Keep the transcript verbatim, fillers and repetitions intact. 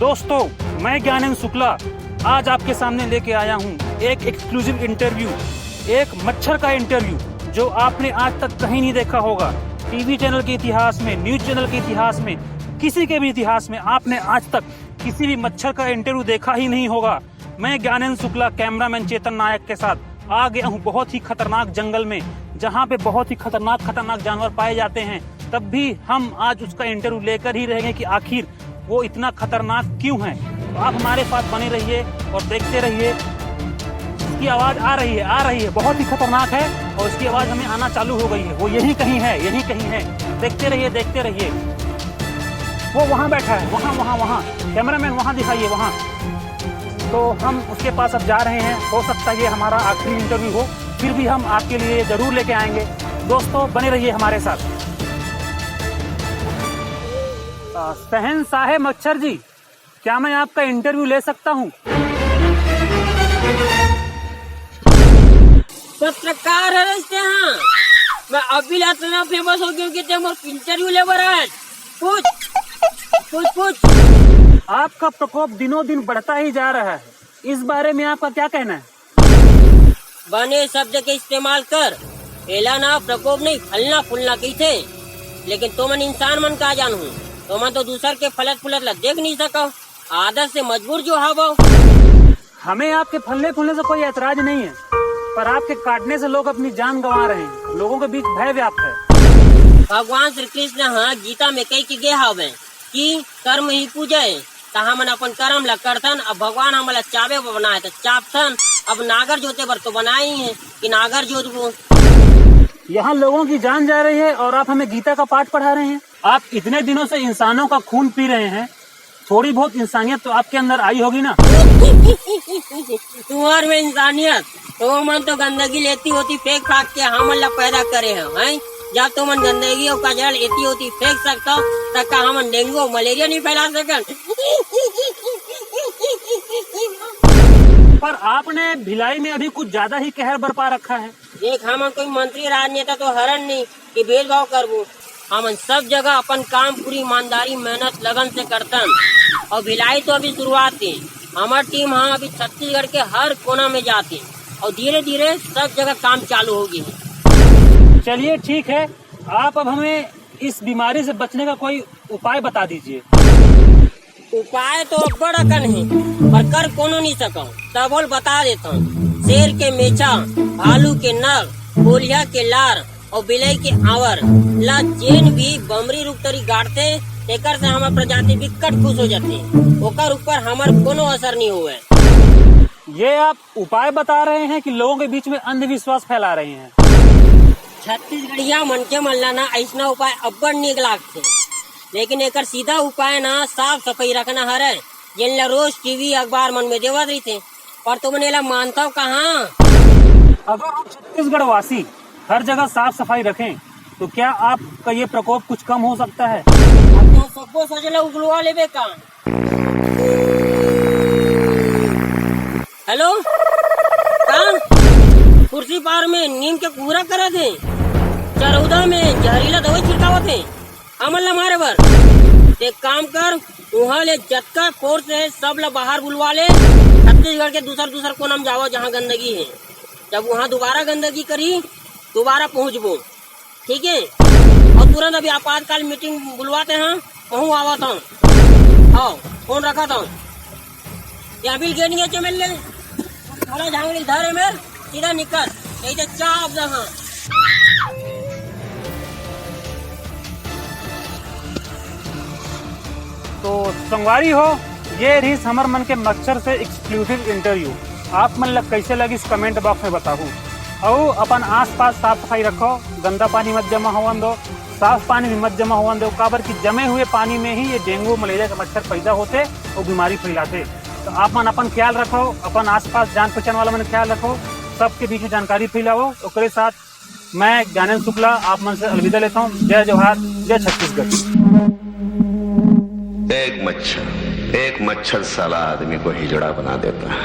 दोस्तों, मैं ज्ञानेंद्र शुक्ला आज आपके सामने लेके आया हूँ एक एक्सक्लूसिव इंटरव्यू, एक मच्छर का इंटरव्यू जो आपने आज तक कहीं नहीं देखा होगा। टीवी चैनल के इतिहास में, न्यूज चैनल के इतिहास में, किसी के भी इतिहास में आपने आज तक किसी भी मच्छर का इंटरव्यू देखा ही नहीं होगा। मैं ज्ञानेंद्र शुक्ला कैमरामैन चेतन नायक के साथ आ गया हूँ बहुत ही खतरनाक जंगल में, जहाँ पे बहुत ही खतरनाक खतरनाक जानवर पाए जाते हैं। तब भी हम आज उसका इंटरव्यू लेकर ही रहेंगे कि आखिर वो इतना खतरनाक क्यों है। तो आप हमारे साथ बने रहिए और देखते रहिए। इसकी आवाज़ आ रही है, आ रही है, बहुत ही खतरनाक है। और इसकी आवाज़ हमें आना चालू हो गई है। वो यहीं कहीं है, यहीं कहीं है। देखते रहिए, देखते रहिए। वो वहाँ बैठा है, वहाँ, वहाँ, वहाँ। कैमरामैन, वहाँ दिखाइए, वहाँ। तो हम उसके पास अब जा रहे हैं। हो सकता है ये हमारा आखिरी इंटरव्यू हो, फिर भी हम आपके लिए जरूर लेके आएंगे। दोस्तों, बने रहिए हमारे साथ। शहंशाह मच्छर जी, क्या मैं आपका इंटरव्यू ले सकता हूँ? पत्रकार है इसके यहाँ। मैं अभी इतना फेमस हो गया कि ते मोर इंटरव्यू ले बर आए। पूछ, पूछ, पूछ। आपका प्रकोप दिनों दिन बढ़ता ही जा रहा है, इस बारे में आपका क्या कहना है? बने शब्द के इस्तेमाल कर। एला ना प्रकोप नहीं, फलना फुलना कहिथे। लेकिन तुमन इंसान मन का जानहू, तुमन तो दूसर के फलत फुलत ला देख नहीं सको। आदत से मजबूर जो हवो। हमें आपके फलने फूलने से कोई ऐतराज नहीं है, पर आपके काटने से लोग अपनी जान गंवा रहे हैं। लोगों के बीच भय व्याप्त है। भगवान श्री कृष्ण ह गीता में कहि के गे हवे कि कर्म ही पूजा है। त हमन अपन कर्म ला करथन। अब भगवान हमन ला चाबे बर बनाए त चाबथन। अब नागर जोते बर तो बनाए ही है कि नागर जोतबो। यहाँ लोगों की जान जा रही है और आप हमें गीता का पाठ पढ़ा रहे हैं। आप इतने दिनों से इंसानों का खून पी रहे हैं, थोड़ी बहुत इंसानियत तो आपके अंदर आई होगी ना। तुम्हार में इंसानियत, तुमन तो गंदगी लेती होती फेंक फाक के हमन ला पैदा करे हो, हैं? जब तुमन गंदगी और कचरा लेती होती फेंक सकता हो, त का हमन डेंगू और मलेरिया नहीं फैला सकन? पर आपने भिलाई में अभी कुछ ज्यादा ही कहर बरपा रखा है। देख, हमन कोई मंत्री राजनेता तो हरन नहीं कि भेदभाव करबो। हमन सब जगह अपन काम पूरी ईमानदारी, मेहनत, लगन से करतन। और भिलाई तो अभी शुरुआत है। हमर टीम ह अभी छत्तीसगढ़ के हर कोना में जात हे और धीरे धीरे सब जगह काम चालू हो गए है। चलिए ठीक है, आप अब हमें इस बीमारी से बचने का कोई उपाय बता दीजिए। उपाय तो अब्बड़ अकन हे, पर कर कोनो नहीं सकव। तभो ल बता देथव, शेर के मेछा, भालू के नर, कोलिया के लार और बिलई के आंवर ला जेन भी बमरी रूख तरी गाड़थे, तेकर से हमर प्रजाति बिकट खुश हो जाथे। ओकर ऊपर हमर कोनो असर नहीं होवे। ये आप उपाय बता रहे हैं कि लोगों के बीच में अंधविश्वास फैला रहे हैं? छत्तीसगढ़िया मनखे मन ला ना अइसना उपाय अब्बड़ नीक लागथे, लेकिन एकर सीधा उपाय ना साफ सफाई रखना हरे, जेन ला रोज टीवी अखबार मन में देवत रहिथे, पर तुमन एला मानथव कहाँ? अगर हम छत्तीसगढ़ वासी हर जगह साफ सफाई रखें तो क्या आपका ये प्रकोप कुछ कम हो सकता है? अब तो सबको सजला उगलवा लेबे का? हेलो, का खुर्सीपार में नीम के कुहरा करत हे, चरौदा में जहरीला दवाई छिड़कावत हे हमन ला मारे बर। एक काम कर, उहाँ ले जतका फोर्स हे सब ला बाहर बुलवा ले। छत्तीसगढ़ के दूसर दूसर कोना में जावा जहाँ गंदगी हे। जब उहाँ दोबारा गंदगी करी, दोबारा पहुँचबो। ठीक है, और तुरंत अभी आपातकाल मीटिंग बुलवाते हैं, कहूँ आवत हूँ। हाँ, फोन रखत हूँ। या बिल गेट नहीं चमेल ले, थोड़ा झांगड़ी धर है मेर, सीधा निकल, नहीं तो चाप दे हाँ। तो संगवारी हो, ये रहिस हमर मन के मच्छर से एक्सक्लूसिव इंटरव्यू। आप मन ला कैसे लगिस कमेंट बॉक्स में बताहू। अउ अपन आसपास साफ सफाई रखो, गंदा पानी मत जमा होवन दो, साफ पानी भी मत जमा होवन दो, काबर कि जमे हुए पानी में ही ये डेंगू मलेरिया के मच्छर पैदा होते और बीमारी फैलाते। तो आप मन अपन ख्याल रखो, अपन आसपास जान पहचान वाला मन ख्याल रखो, सबके बीच में जानकारी फैलाओ। ओकरे साथ मैं ज्ञानेंद्र शुक्ला आप मन से अलविदा लेता हूँ। जय जोहार, जय छत्तीसगढ़। एक मच्छर, एक मच्छर साला आदमी को हिजड़ा बना देता है।